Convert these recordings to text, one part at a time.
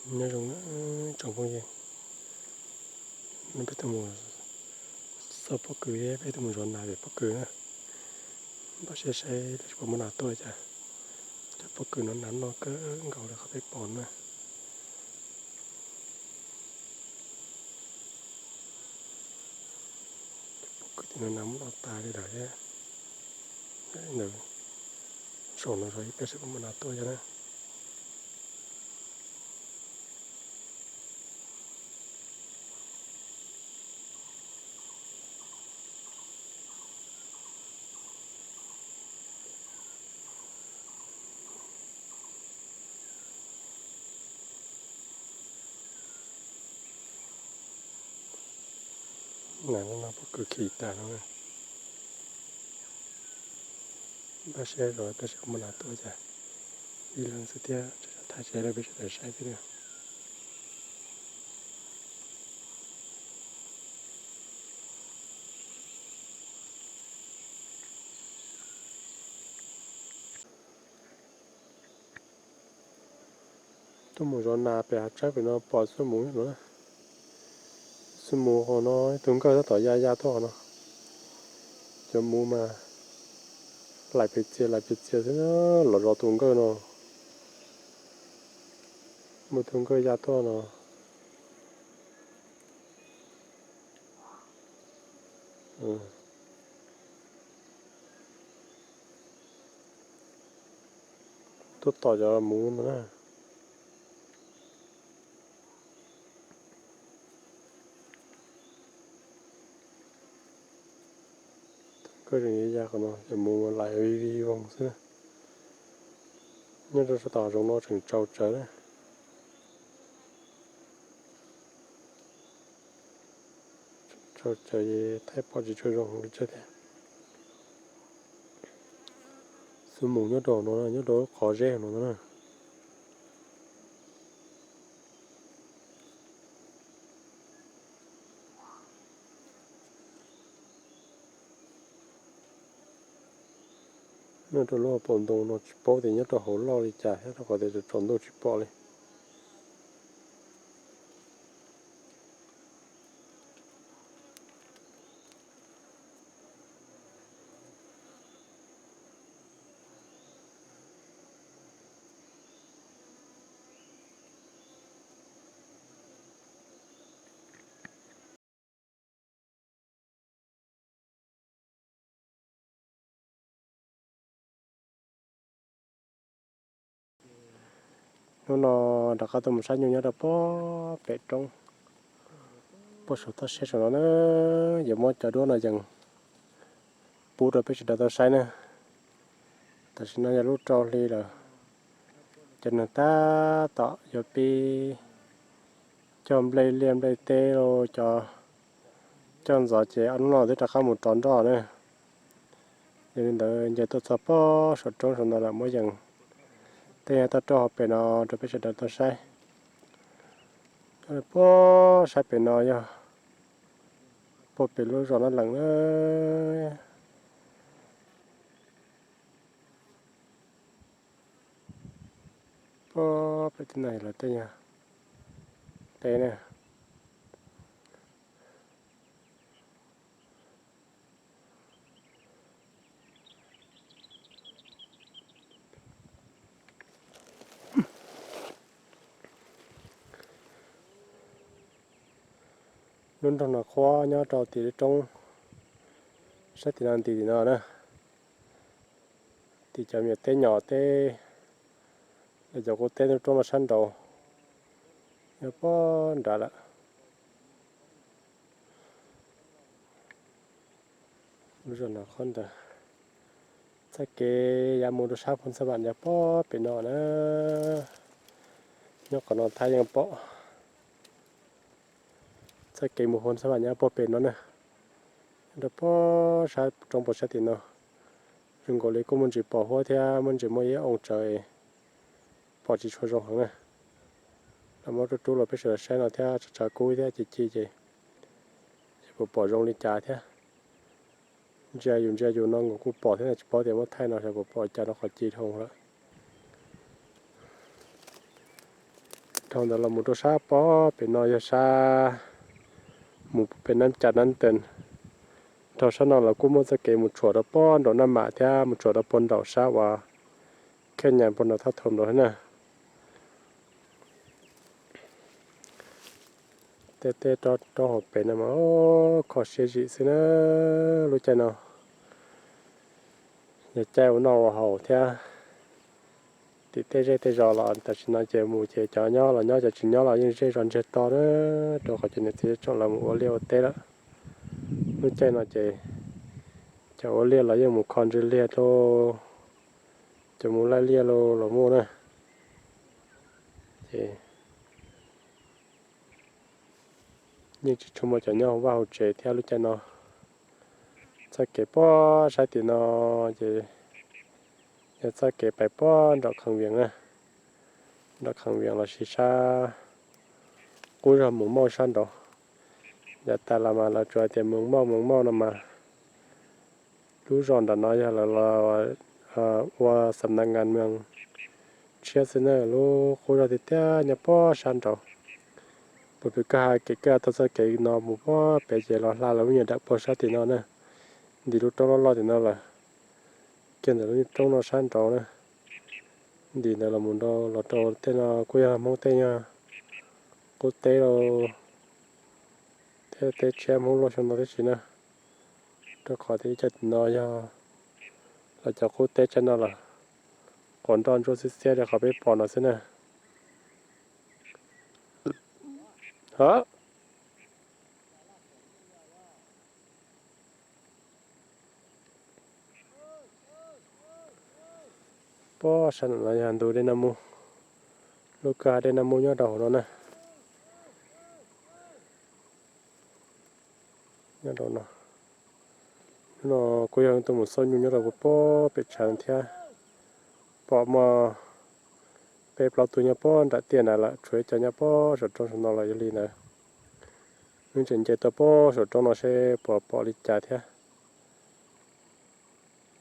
Nyob zoo tsoom phooj ywg, no peb tuaj mus xauj pob kws thiab peb tuaj mus zov nas pem pob kws na. Npaj siab saib lawv puas muaj nas tuaj cas. Cov pob kws no nas noj kawg nkaus li qhov peb pom na. Cov pob kws tim no nas muab noj tas li lawm thiab. Ntawm saum no zov ib pliag saib puas muaj nas tuaj thiab na. Nas no pob kws khi tas no. Npaj siab zov ib pliag saib puas muaj nas tuaj cas. Ib leeg xwb thiab, thaij tsis lawv peb sawv daws saib thiab na. Tuaj mus zov nas pem hav tsawb pem no pom xuab moov no. Xuab moov hauv no ib tug nkawj tab tom ya ya tuaj hauv no. Cov moov mas lais pes txias lais pes txias xwb na, los zov tus nkawj no. Muaj tus nkawj ya tuaj no. Tuaj tom cov moov no na. Nkawj tseem ya ya qhov no, cov moov lais vij vij voog xwb. Nyob rau sab tom hav zoov no tseem tsau tsawv na. Tsau tsawv es thaij pom tsis tshua zoo li tsawg thiab. Xuab moov nyob rau no, nyob rau qhov zeb no na. Nyob rau lub hauv paus ntoo no tsis paub tias nyob rau hauv loj li cas thiab rau qhov tias tsaus ntuj tsis pom li. Hnub no rov qab tuaj mus saib nyuj nyob rau puag pem roob, puag saum toj siab saum no na. Yuav muab cov duab no yees pub rau peb sawv daws tau saib na. Tam sim no yog lub rau hli lawm, cov neeg tab tom yuav pib coj nplej liaj nplej teb los cov coj ntxov ces ob hnub no twb rov qab mus rov nroj na. Yog li ntawd nce tuaj txog puag saum roob saum no lawm muab yees tej nyuj toj roob hauv pes no rau peb sawv daws tau saib. Puag saib pem no yog puag pem lub zos Nab Lees na. Puag pem tej no lawv tej nyuj teb na. Lub nroog no qhuav nyob rau tim lub roob sab tim no nti tim no na. Tim cov me nyuam teb nyom teb, lawv cov qub teb lub roob no sab nraud, nyob puag nrad lawm. Lub zos no qhov ntawd, txoj kev yav mus rau sab Phoos Xab Vam nyob puag pem no na. Nyob qhov no thiab yeej pom. Txoj kev mus Phoos Xab Vam nyob puag pem no na. Nyob rau puag sab roob puag sab tim no. Zoo nkaus li kuj muaj ntsis pos huab thiab muaj ntsis muaj ib oo tsawv, pom tsis tshua zoo heev na. Los muab rub rub los peb sawv daws saib no thiab tshav tshav kub thiab ci ci ces puas pom zoo li cas thiab. Ntsia yus ntsia yus no nkaus kuj pom thiab tsis paub tias muab thaij no xyov puas pom cas rau qhov ci dhau lawm. Dhau ntawd los mus rau sab pob pem no yog sab mus pem Nab Cas Nab Tees. Dhau sab no los kuj muaj txoj kev mus tshuam rau pob nraum Naj Mam thiab mus tshuam rau puag nraum sab uas Khej Nyas puag nraum Thaj Thom nraud thiab na. Tej teb roob hauv pes no mas kho siab zim xwb na. Lub caij no yog caij ua noj ua haus thiab. Tim tej zej tej zos los tam sim no ces mus ces cov nyob los nyob, cov tsis nyob los yeej zej zos ntsiag to na, rau qhov cov niam txiv tsoom lawv mus ua liaj ua teb lawm. Lub caij no ces cov ua liaj los yeej mus kho ntswg liag rau, cov mus laij liaj los muaj na. Ces yeej tsis tshua muaj cov nyob hauv vaj hauv tsev thiab lub caij no. Txoj kev pob sab tim no ces yog txoj kev pais pob nram Kheev Vias na, nram Kheev Vias los sis sab qub zog Moos Mauj sab nraud. Yav tas los mas lawv tsuas hais tias Moos Mauj Moos Mauj no mas lub zos nram no yog lawv los ua xam nas ngas mees tshiab xwb na, lub qub zog tiag tiag nyob pob sab nraud. Puag pem koj hais kev koj tau txoj kev no mus pob pem ces los hla lawv lub nyuam dam puag sab tim no na, ntim lub roob loj loj tim no lawm, kiag ntawm lub roob no sab nraud na. Ntim ntawd los mus rau los rau tej no kuj yog Hmoob tej, yog qub teb los tej teb tshiab Hmoob luaj xyoo no tib si na. Rau qhov tias ib co tim no yog los cov qub teb tsaib no lawm, quav nroj ntsuab xiab xiab li qhov peb pom no xwb na. Pob sab no yog ntug dej Naj Mus, lub kwj ha dej Naj Mus nyob rau hauv no na. Nyob rau no, hnub no kuj yog tuaj mus xauj nyuj nyob rau pob pem tshav thiab. Pom muaj peb plaub tug nyob pob nram tiaj ntawd lawm, tshuav ib co nyob pob saum roob saum no los yog li ntawd. Wb tseem nce tuaj pob saum roob no seb puas pom li cas thiab.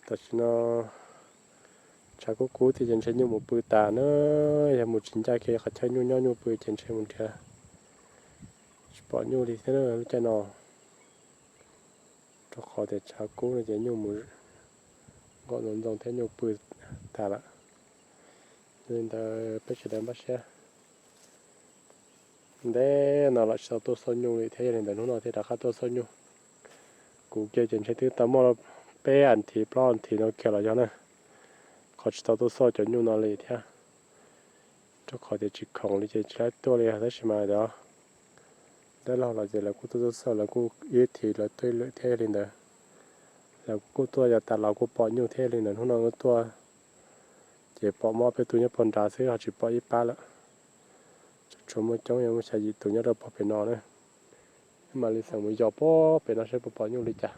Tam sim no tshav kub kub thiab ces ntshe nyuj mus pw tas na, yog mus tsis ncaj kiag qhov chaw nyuj nyob nyuj pw ces ntshe mus nrhiav tsis pom nyuj li thiab lub caij no. Rau qhov tias tshav kub no ces nyuj mus nkaum ntxoov ntxoo thiab nyuj pw tas lawm. Yog li ntawd peb sawv daws npaj siab. Ntev no los tsis tau tuaj xauj nyuj li thiab, yog li ntawd hnub no thiaj rov qab tuaj xauj nyuj. Kuv kiag ces ntshe twb tau muaj peb as thiv plaub as thiv no kiag los yog na, qhov tsis tau tuaj xauj cov nyuj no li thiab. Rau qhov tias tsis khoom li ces tsis laib tuaj li, tab sis mas cov dab laug los ces lawv kuj tuaj tuaj xauj, lawv kuj ib thiv lawv tuaj ib lwm thiab, yog li ntawd lawv kuj tuaj, yav tas los kuj pom nyuj thiab, yog li ntawd hnub no wb tuaj ces pom mob peb tug nyob puag nrad xwb, ho tsis pom ib pab lawm. Tshuav muaj coob, muaj xya yim tus nyob rau puag pem no na. Wb mam li xeem mus yos puag pem no seb puas pom nyuj li cas.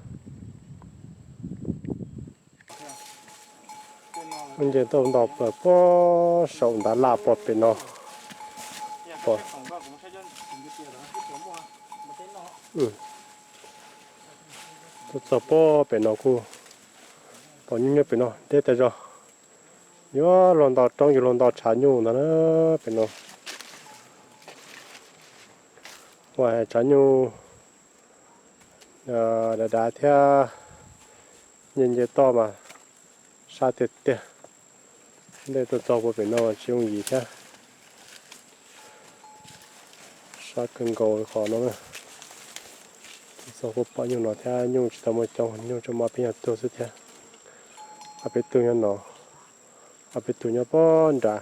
Wb nce tuaj nto plaws puag saum ntav laj puag pem no. Tuaj txog puag pem no kuj pom nyuj nyob pem no deb tas zog. Yuav luag nto roob, yuav luag nto tshav nyuj ntag na pem no. Ua tshav nyuj dav dav thiab, nce nce toj mas sab tiag tiag. Ntej tuaj txog puag pem no tsis yooj yim thiab. Sab kawg nkaus qhov no na. Tuaj txog kuj pom nyuj no thiab, nyuj tsis tau muaj coob, nyuj tsuas muaj peb nyuag tug xwb thiab. Ob peb tug nyob no, ob peb tug nyob puag nrad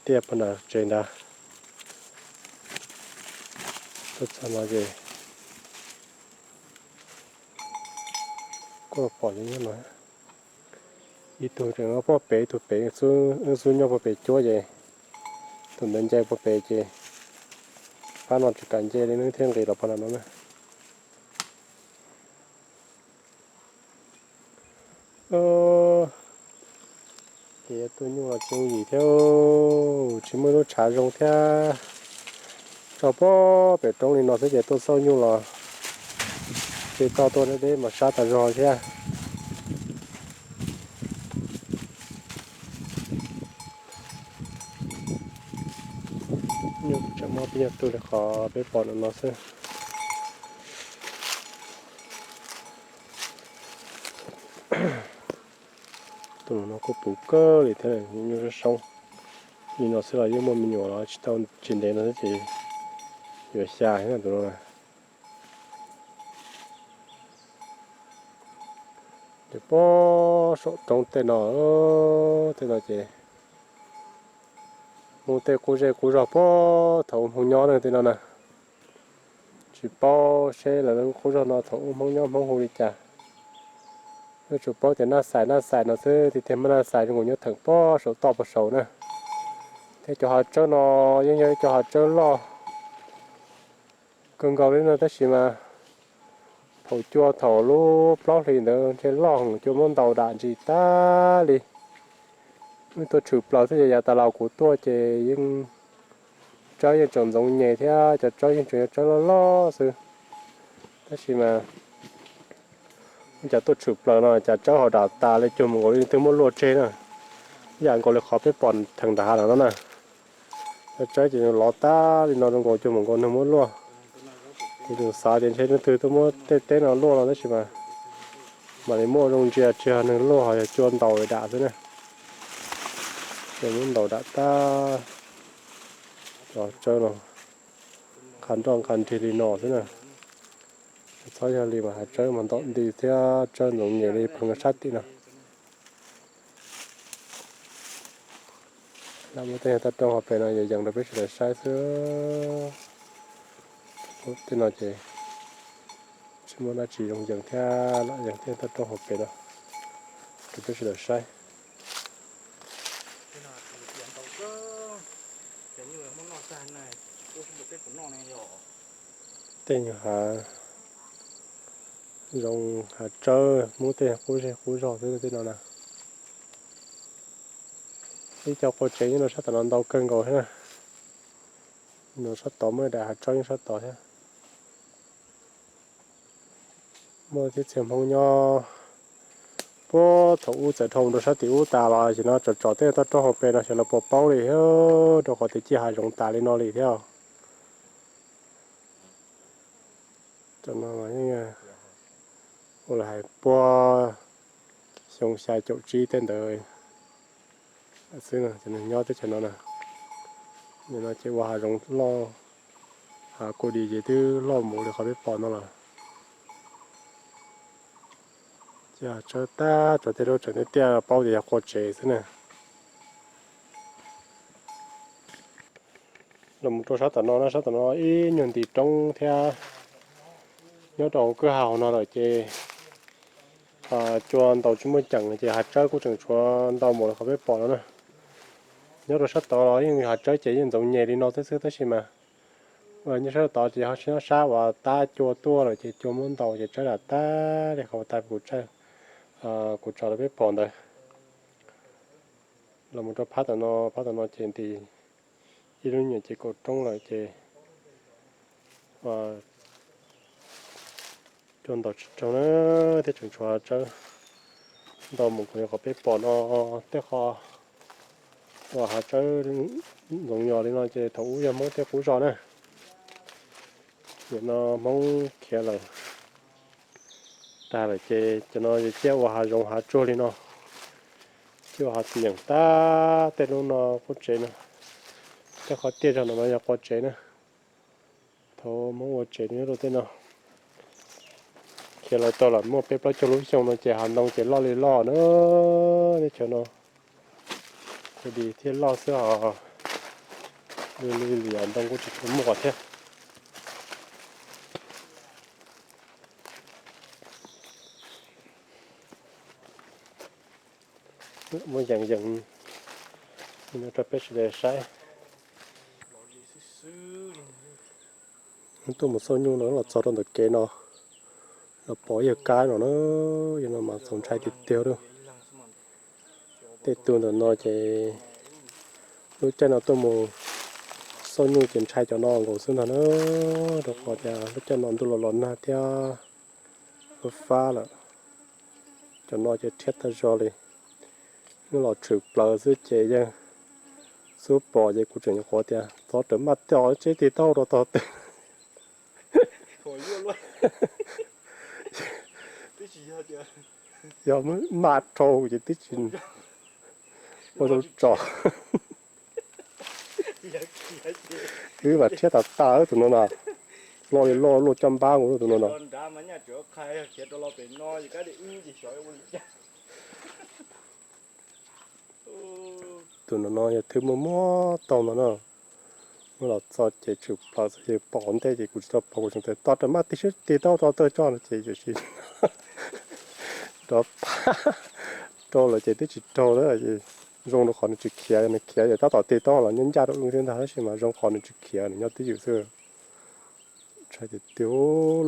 tiaj puag nram tsev ntawd. Tuaj txog no ces kuj pom cov nyuj no. Ib tug tseem nyob puag pem, ib tug pem, wb xub nyob puag pem cuab ces tus ntawd nce puag pem ces pab no tsis kam nce li, nws thiaj nqis los puag nram no na. Ces tuaj nyuj los tsis yooj yim thiab, tsis muaj lub tshav zoo thiab. Tso puag pem roob li no xwb ces tuaj xauj nyuj los ces toj tuaj deb deb mas sab tas zog thiab. Tib nyuag tug li qhov peb pom no xwb. Tus no kuj puv kawg li thiab, nyuj soob soob. Li no xwb los yeej muaj me nyuam los tsis tau, tsis ntev no xwb ces yuav xya thiab tus no na. Ces puag saum roob tej no, tej no ces Hmoob tej qub zej qub zog puag thaum ub Hmoob nyob tej no na. Tsis paub seb lawv qub zog no thaum ub Hmoob nyob Hmoob hu li cas. Yuav tsum paub tias Naj Xais Naj Xais no xwb, tiag tiag mas Naj Xais zoo nkaus nyob theem puag saum toj puag saud na. Thiab cov hav tsawb no yeej yog ib cov hav tsawb loj kawg nkaus li no tab sis mas thaum cua thaum lub plaub hlis ntawd ntshe loj heev, cua muab ntaus dam ntsis tag li. Wb tuaj tshwm plaws xwb ces yav tas los kuv tuaj ces yeej tsawb yeej tseem ntxoov nyem thiab cov tsawb yeej tseem yog tsawb loj loj xwb. Tab sis mas cas tuaj tshwm plaws no cas tsawb ho dam tas li cuag mus nkaus li twb muab luaj tseg na. Ib yam nkaus li qhov peb pom theem nram hav no na. Cov tsawb ces lov tag li no zoo nkaus cuag mus nkaus neeg muab luaj. Kuv tseem xav tias ntshe leej twg tuaj muab tej teb no luaj no tab sis mas mam li muaj zoo ntsia tsis yog neeg luaj ho yog cua ntaus dam xwb na. Cua muab ntaus dam tag, cov tsawb no nqa nroj nqa nrig li no xwb na. Txhob yog li mas hav tsawb mas ntom nti thiab tsawb ntxoov nyem li pheev sab tim no. Lam muab tej nyuag toj roob hauv pes no yees yees rau peb sawv daws saib xwb. Tej no ces tsis muaj dab tsi zoo yees thiab, lam yees tej toj roob hauv pes no rau peb sawv daws saib. Tej nyuag hav zoo hav tsawb Hmoob tej qub zej qub zog xwb tej no na. Ib co qua tsev nyob rau sab tom no ntau kawg nkaus thiab na. No sab tod muaj ib daim hav tsawb nyob sab tod thiab. Muaj tib txhia Hmoob nyob puag thaum ub txawm dhau rau sab tim ub tas los ces no tsom tsom tej toj roob hauv pes no xyov lawv puas paub li thiab, rau qhov tias ciaj hav zoov tas li no li thiab. Cov no mas yeej ua los hais puag xyoo xya caum tsib tej ntawd xwb, cov neeg nyob teb chaws no na. Nim no ces ua hav zoov loj, hav kua dis ces twb loj mus li qhov peb pom no lawm. Ces tsawb tag tso tej lub tseem tiaj tiaj paub tias yog qua tsev xwb na. Los mus rau sab tom no na, sab tom no ib nyuag nti roob thiab. Nyob rau hauv kwj ha hauv no lawm ces cua ntaus tsis muaj ceem ces hav tsawb kuj tseem tshuav ntau mus li qhov peb pom no na. Nyob rau sab tod los yeej hav tsawb ces yeej ntxoov nyem li no xwb xwb tab sis mas nyob sab tod ces ho tsis nyob sab uas tab cua tuaj lawm ces cua muab ntaus ces tsawb dam tag li qhov tas kuv tso rau peb pom ntawd. Los mus rau phab tom no, phab tom no ces nti ib lub nyuam ces kaum roob lawm ces cua ntaus tsis raug na, thiab tseem tshuav tsawb ntau mus li qhov peb pom no. Tej qhov uas hav tsawb ntxoov nyem li no ces thaum ub yog Hmoob tej qub zog na. Nim no Hmoob khiav lawm tag lawm ces cov no yog ciaj ua hav zoov hav tsuag li no, ciaj ua hav txiv yeem tag tej lub no qua tsev no. Tej qhov tiaj zog no no yog qua tsev na. Thaum Hmoob ua tsev nyob rau tej no, khiav lawm tau los muaj peb plaub caug lub xyoo no ces hav ntoo ces loj li loj na. Teb chaws no kuj dis thiaj loj xwb os, li li li ntoo kuj tsis tshua muaj thiab. Muab yees yees rau peb sawv daws saib. Tuaj mus xauj nyuj no los txog rau ntawm kev no, los pom ib yawg kab no na, yawg no mas txaus ntshai tiag tiag li. Tej tug ntawm no ces lub caij no tuaj mus xauj nyuj ces ntshai cov no nkaus xwb ntag na, rau qhov tias lub caij no ntuj los los nag thiab lub fab lawm. Cov no ces rhiab tag zog li, nws los tshwm plaws xwb ces yeej Xub pom ces kuv tseem nyuam qhuav tias txhob rawm maj tso tseb tig taub rau tog twg. Yog maj rau ces twb tsis ua zoo tso. Wb mas rhiab tas tas tus no na, loj li loj luaj caj npab nkaus tus no na. Tus no no yog thwb muaj muaj taug no na. Muab los txo ces tshwm plaws xwb, yog pom ntej ces kuv tsis tau pom, kuv tseem tias tso rawm maj tig siab tig taub rau tog tso no ces tiam sis nrov pab rau lawm ces twb tsis raug na. Zoo rau qhov nws tsis khiav, nws khiav ces tab tom tig taub los nyob ncaj rau wb thiab ntag, tab sis mas zoo qhov nws tsis khiav, nws nyob twj ywm xwb. Tshaj tiag tiag,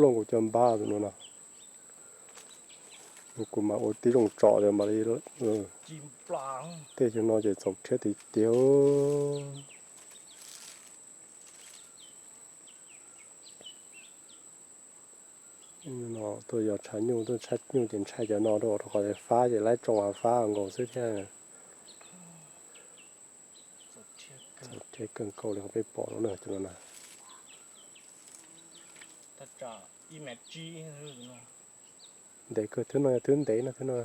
luaj nkaus caj npab tus no no. Kuv mas ua tib zoo tso mam li. Tej xyoo no ces txaus rhiab tiag tiag. No tuaj yog tshav nyuj, tuaj tshav nyuj ces ntshai cov no rau, rau qhov fab ces laib tsoo av fab nkaus xwb thiab. Txaus rhiab kawg nkaus li qhov peb pom no na, cov no na. Ntev kawg, thwb no yog thwb ntev no, thwb no.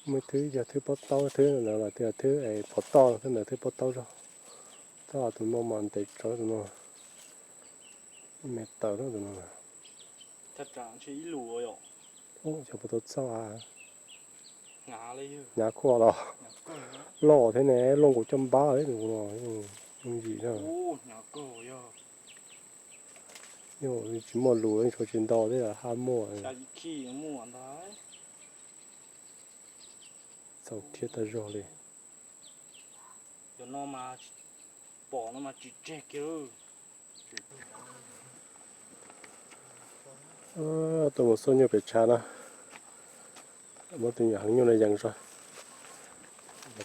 Muaj ib thwb yog thwb pob taub, thwb no los twb yog thwb pov toj, thwb ntawd thwb pob taub zog. Tab tus no mas ntev tsawv tus no. Ib me tawm tus no. Cov pov tau txoj a. Hnyav khuaj los loj thiab ne, luaj nkaus caj npab li tus no. Yooj yim na. Tsis muaj lus, tshuav tsis ntau thiab haj muaj. Txaus rhiab tag zog li. Tuaj mus xauj nyuj pem tshav na. Muab tus nyuam heev nyuj no yees tso.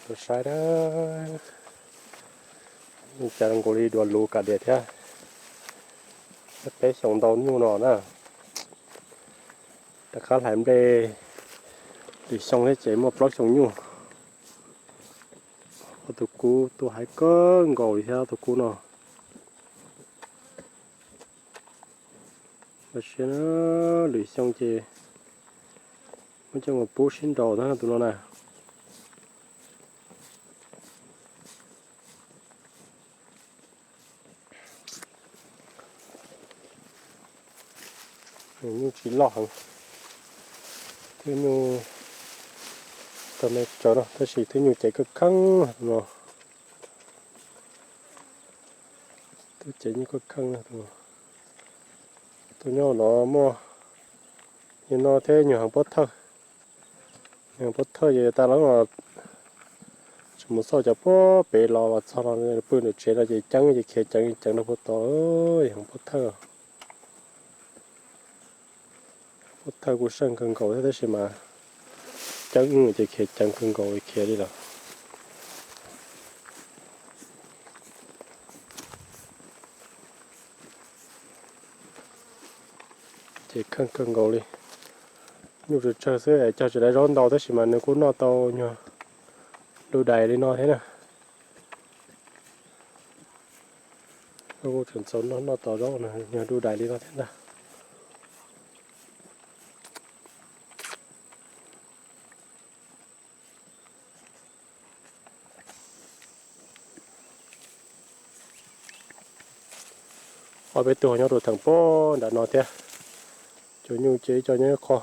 Tuaj saib na. Cas zoo nkaus li dua luv kam diam thiab. Peb xyoos ntau nyuj no na. Rov qab hlais nplej lwm xyoo thiab ces muaj plaub xyoos nyuj. Tus kub tuaj hais kawg nkaus li thiab tus kub no. Lwm xyoo ces muab coj mus pub sib nraus tus no na. Nyuj tsis loj heev, twb nyuj tau me tsawv no tab sis twb nyuj cev kawg kheej no. Twb cev nyuj kawg kheej no. Tus nyob no muaj nyuag no thiab nyuag heev pob thawj. Nyuag heev pob thawj ces tas los tsis mus xauj cov puag pem los los txog los pw ntawm tsev no ces ceeb ces khiav ceev ceev rau puag tod, heev pob thawj. Pob thawj kuj seej kawg nkaus thiab tab sis mas ceeb ces khiav ceev kawg nkaus khiav li lawm. Ces kheej kawg nkaus li. Nyuj tsawg tsawg xwb es cog tsis tau zaub ntau tab sis mas nws kuj noj tau nyuag du dais li no thiab na. Kuj tseem txaus noj, noj tau zaub nyuag du dais li no thiab ntag. Ob peb tug nyob rau theem pem nram no thiab. Cov nyuj ces ib co nyob qho,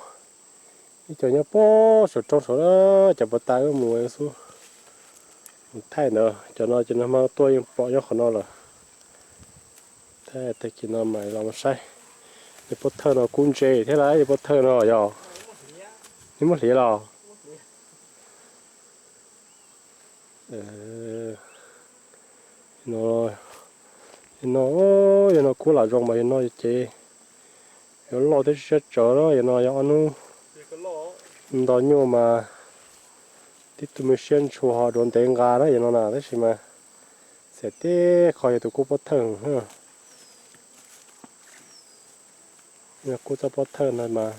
ib co nyob pem saum roob saud, cov puag ta wb mus xub mus thaij ntawd. Cov no ces nag hmo tuaj yeej pom nyob qhov no lawm. Tag kis no mam los mus saib. Yog pob thawj no kub ntse thiab lauj, yog pob thawj no yog, neb muab hliv los? No, yog no kub lam zoo mas yog no ces yuav loj thiab siab tsawv na. Yog no yog ob hnub nto nyuj mas tib tug me siab ntshua ho duav ntev nqa na yog no na tab sis mas xiam teb qho yog tus kub pob thawj. Yog kub txoj pob thawj no mas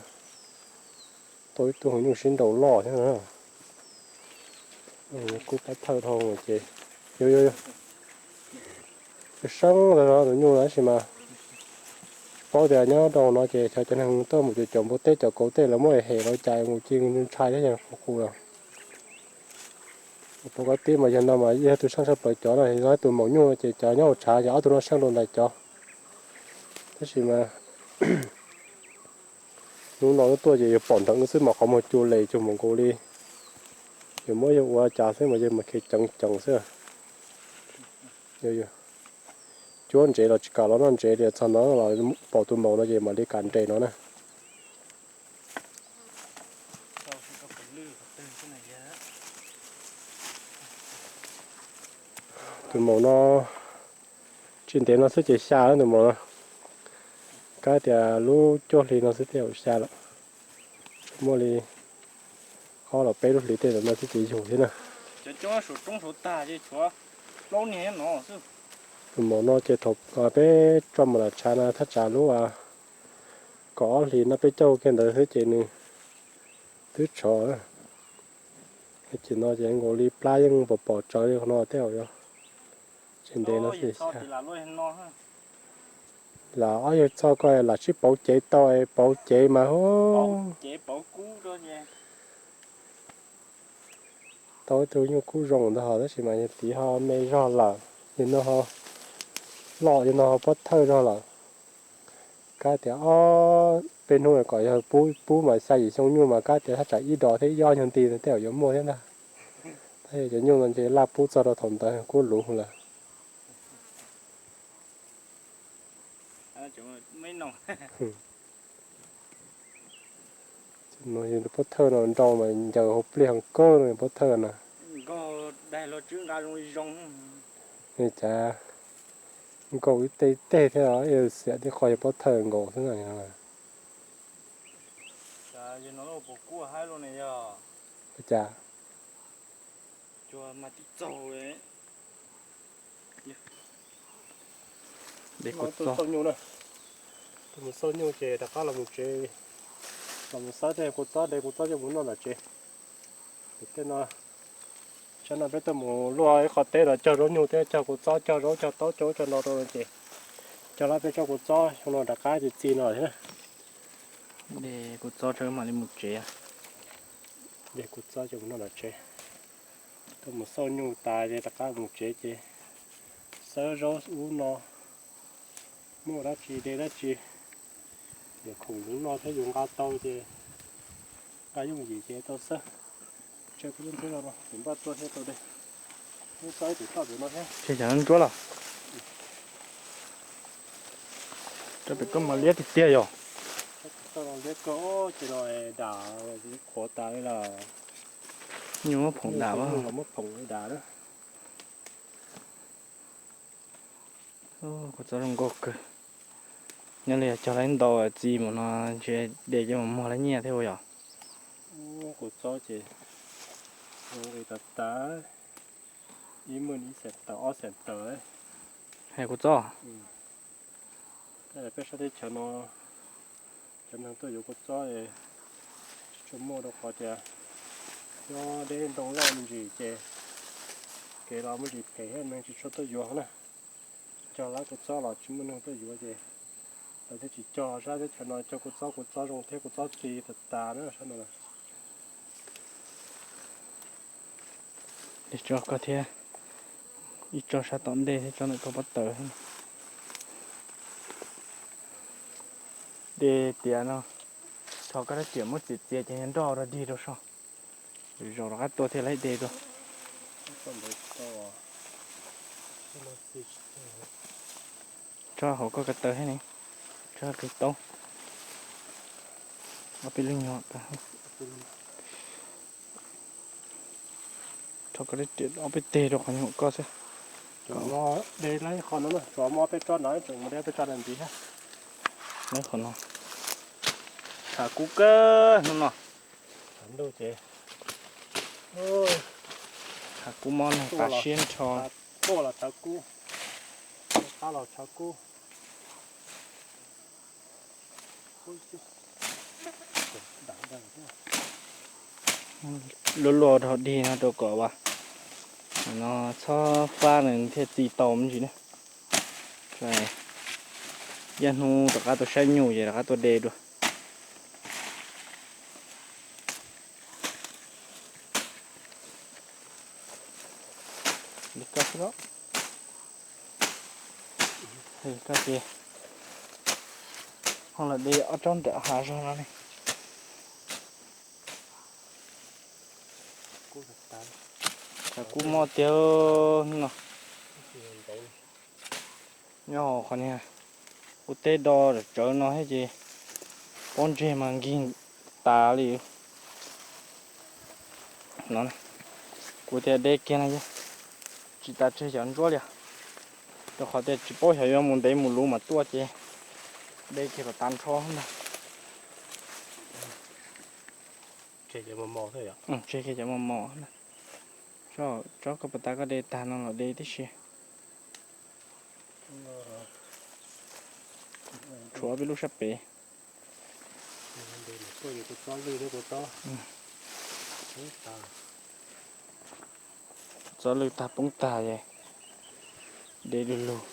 tau ib tug heev nyuj sib nraus loj thiab na. Kub pob thawj dhau ces Yog, yog, yog. Seeb ntawd no tus nyuj no tab sis mas paub tias nyob rau no ces xyov cov neeg tuaj mus cov cov npua teb cov kauv tej lawv muab hem los cas mus ci ntshai thiab qus qus los. Pom koj tib mas yog no mas yog tus seeb tshaj plaws cov no, tus maum nyuj ces cov nyob hauv tshav ces ob tug no seeb dua ntais cov. Tab sis mas hnub no wb tuaj ces yog pom nrheev xwb mas qhov muag cu les cuag mus nkaus li yog muab yog ua cas xwb mas yog mus khiav ceev ceev xwb. Cuab ntsev los tsis kam los noj ntsev li, txog no los pom tus maum no ces mam li kam nres no na. Tus maum no tsis ntev no xwb ces xya lawm tus maum no. Kab tias lub cuaj hli no xwb thiaj xya lawm. Tsuas muaj li ob los peb lub hlis tej ntawm no xwb ces yug thiab na. Tus maum no ces thaum peb tso mus lam tshav na thaj tsam lub kaum ob hlis no peb coj kiag ntawd xwb ces nws twb tshov. Ces no ces nkaus li plab yeej pom pom tsawv li qhov no tej zaum yog tsis ntev no xwb xya. Lam ob yawg txhoj ko lam sib pauv cev tau, pauv cev mas hu tau ib tug nyuj kub zoo ntawd hos tab sis mas yog tid ho me zog lawm, yog no ho loj, yog no ho pob thawj zog lawm. Kab tias ob peb hnub kom yog pub mas xya yim xyoo nyuj mas kab tias thaj tsam ib dos thiab ib ob nyuag nti tej zaum yuav muaj thiab ntag. Tab sis cov nyuj no ces laj pub txog rau thaum ntawd kuj luv lawm. Pob thawj no nrau mas ncaws hauv pliaj heev kawg no pob thawj no. Cas nkaus ib teg ib teg thiab, xiam tib qho yog pob thawj nkaus xwb no. Ua cas? Tuaj mus xauj nyuj na, tuaj mus xauj nyuj ces rov qab los mus tsev, los mus xawb tej kua txob de kua txob coj mus noj tom tsev. Ces tej no, tsam no peb tuaj mus luaj ib qho teb los cog zaub nyuj thiab cog kua txob cog zaub cog taub cog ub cog no rau no ces cog lawm peb tsob kua txob xyoo no rov qab ces txi no thiab na. De kua txob tso mam li mus tsev. De kua txob coj mus noj tom tsev. Tuaj mus xauj nyuj tas ces rov qab mus tsev ces xawb zaub ub no, muaj dab tsi de dab tsi, yog khoom yus noj thiab yus nqa tau ces nqa yooj yim ces tau xwb. Tsawg peb lub nthwv no, npaj tuaj thiab tau de. Lub txob ib tus toj pem no thiab. Ces cov ntsuab los rau pem koj mas liab tiag tiag yog. Toj no liab kawg, ces no dam qhuav tas li lawm. Nyuj muab phoom dam, muab phoom dam na. Kua txob zoo nkauj kawg. Nyob li cog lawm ntau txi mus no ntshe de coj mus muag lawm nyiaj thiab ua yog. Kua txob ces zoo li tas tas, ib meem ib xeem tawm ob xeem tawm. Hais kua txob. Peb sab teb chaws no cov neeg tuaj yuav kua txob tsis tshua muaj rau qhov tias nyob deb ntoo loj me ntsis ces kev los muaj ntsis phem thiab neeg tsis tshua tuaj yuav na. Cog lawm kua txob los tsis muaj neeg tuaj yuav ces lawv thiaj tsis cog. Sab teb chaws no cog kua txob, kua txob zoo thiab kua txob txi tas tas na sab no. De tso koj thiab, ib tsob sab tom ntej thiab tsob ntawm koj pob taws. De tiav no, thov koj rab riam muab txiav txiav ces nroj rau dig rau soj, zaum rov qab tuaj thiaj li de tuaj. Tsob hauv koj ko taw thiab ne, tsob qis taub, ob peb lub nyuag. Rho koj ob peb teg rau qhov nyuag koj xwb. De lawm qhov no, tsuas muaj peb tsob no, tseem mus de peb tsob ntawd ntxiv thiab. Lawm qhov no, tshav kub kawg hnub no. Tshav ntuj ces tshav kub mob neeg tas siab nrho. Tuaj los tshav kub, qab los tshav kub. Luaj luaj rau dig no rau kom as No txhob fab nws thiaj txi tau me ntsis na. Yaj hnub rov qab tuaj saib nyuj ces rov qab tuaj de dua. Li koj xwb los. Koj ces ho los de ob tsob nram hav zog no ne. Tshav kub mob tiag no. Nyob qhov niag ua teb do tsawv no thiab ces pob ntseg mas nkig tas li. No kuv tias de kiag no tsis tas tseg cov ntsuab li, rau qhov tias tsis paub xyov yuav mus ntev mus luv mas tuaj ces de kiag kom tas nrho ntag. Tseg kiag cov mos mos na. Tsob koj puas tas koj de tag no los de tib si. Tshuav peb lub sab pem. Txob lwj tag poob tag es de du lug.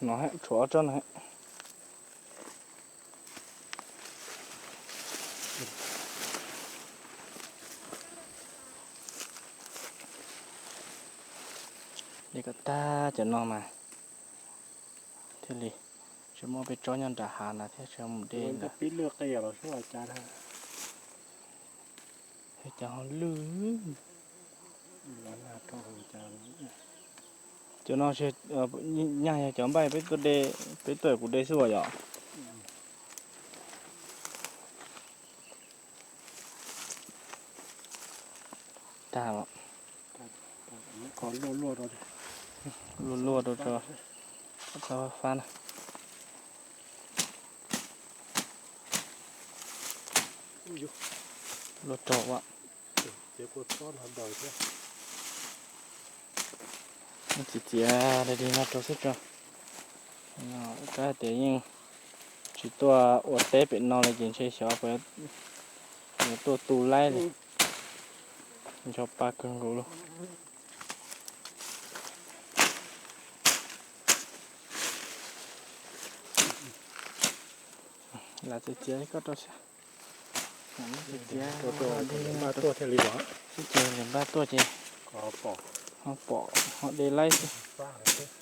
No tshuav ob tsob no. De kom tag cov no mas thiaj li tsis muaj peb tsob nyob nram hav ntawd thiab tsis mus de ntawd. Cov ho lwj. Cov no nyaj yog cov npaj peb tuaj de, peb tuaj kuv de xwb as yom. Tag, luaj luaj rau tso, txhob fab na. Luaj rau as. Txiav txiav li no rau xwb tso. Kab tias yeej tsis tuaj ua teb pem no li ces ntshe xyov puas yuav tuaj tu laib li. Ncho pa kawg nkaus li. Lam txiav txiav koj rau xwb. Txiav txiav, npaj tuaj thiaj li, txiav txiav npaj tuaj ces ho pom ho de laib xwb.